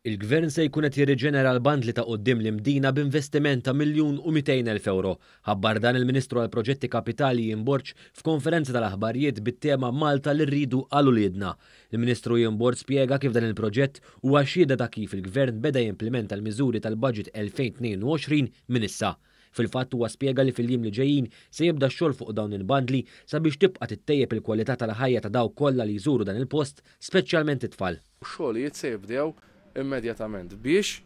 Il-Gvern se jkun qed jirriġenera l-bandli ta' quddiem l-Imdina b'investiment ta' 1,200,000 ewro. Ħabbar dan il-Ministru għall-Proġetti Kapitali Ian Borg f'konferenza tal-aħbarijiet bit-tema 'Malta li rridu għal uliedna'. Il-Ministru Ian Borg spjega kif dan il-proġett huwa xhieda ta' kif il-Gvern beda jimplimenta l-miżuri tal-Budget 2022 minn issa. Fil-fatt huwa spjega li fil-jiem li ġejjin se jibda x-xogħol fuq dawn il-bandli sabiex tibqa' tittejjeb il-kwalità tal-ħajja ta' dawk kollha li jżuru dan il-post, speċjalment it-tfal. Xogħlijiet se jibdew immedjatament biex,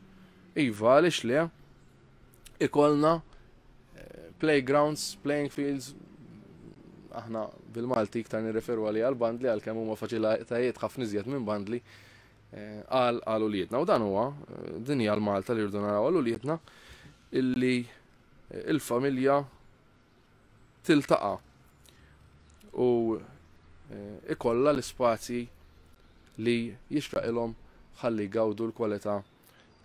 iva għaliex le, ikollna eh, playgrounds, playing fields, aħna bil-Malti iktar nirreferu għalija għal-bandli għalkemm huma faċilitajiet ħafna iżjed minn bandli eh, għal għal uliedna. U dan huwa eh, din hija l-Malta li rridu naraw għal uliedna illi il-familja tiltaqa' u eh, ikollha l-ispazji li jixraqilhom ħalli jgawdu l-kwalità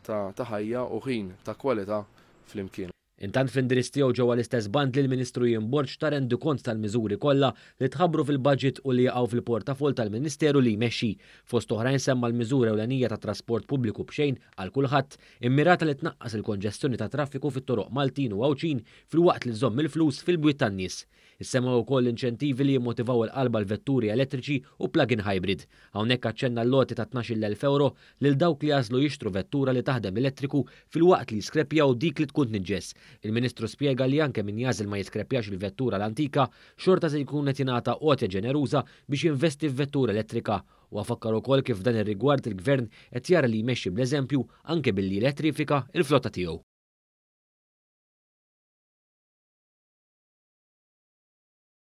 ta' ħajja u ħin ta' kwalità flimkien. Intant fl-indirizz tiegħu ġewwa l-istess bandli l-Ministru Ian Borg ta rendikont tal-miżuri kollha li tħabbru fil-budget u li jaqgħu fil-portafoll tal-Ministeru li jmexxi. Fost oħrajn semma l-miżura ewlenija ta' trasport pubbliku b'xejn għal kulħadd, immirata li tnaqqas il-konġestjoni tat-traffiku fit-toroq Maltin u Għawdxin filwaqt li żżomm il-flus fil-bwiet tan-nies. Issemmew ukoll inċentivi li jimmotivaw il-qalba għal vetturi elettriċi u plug-in hybrid. Hawnhekk aċċenna l-għoti ta' 12,000 ewro lil dawk li jagħżlu jixtru vettura li taħdem elettriku filwaqt li jiskreppjaw dik li tkun tniġġes. Il-Ministru spjega li anke min jagħżel ma jiskreppjax il-vettura l-antika xorta se jkun qed jingħata għotja ġeneruża biex jinvesti f'vettura elettrika. U fakkar ukoll kif f'dan ir-rigward il-Gvern qed jara li jmexxi bl-eżempju anke billi elettrifika il-flotta tiegħu.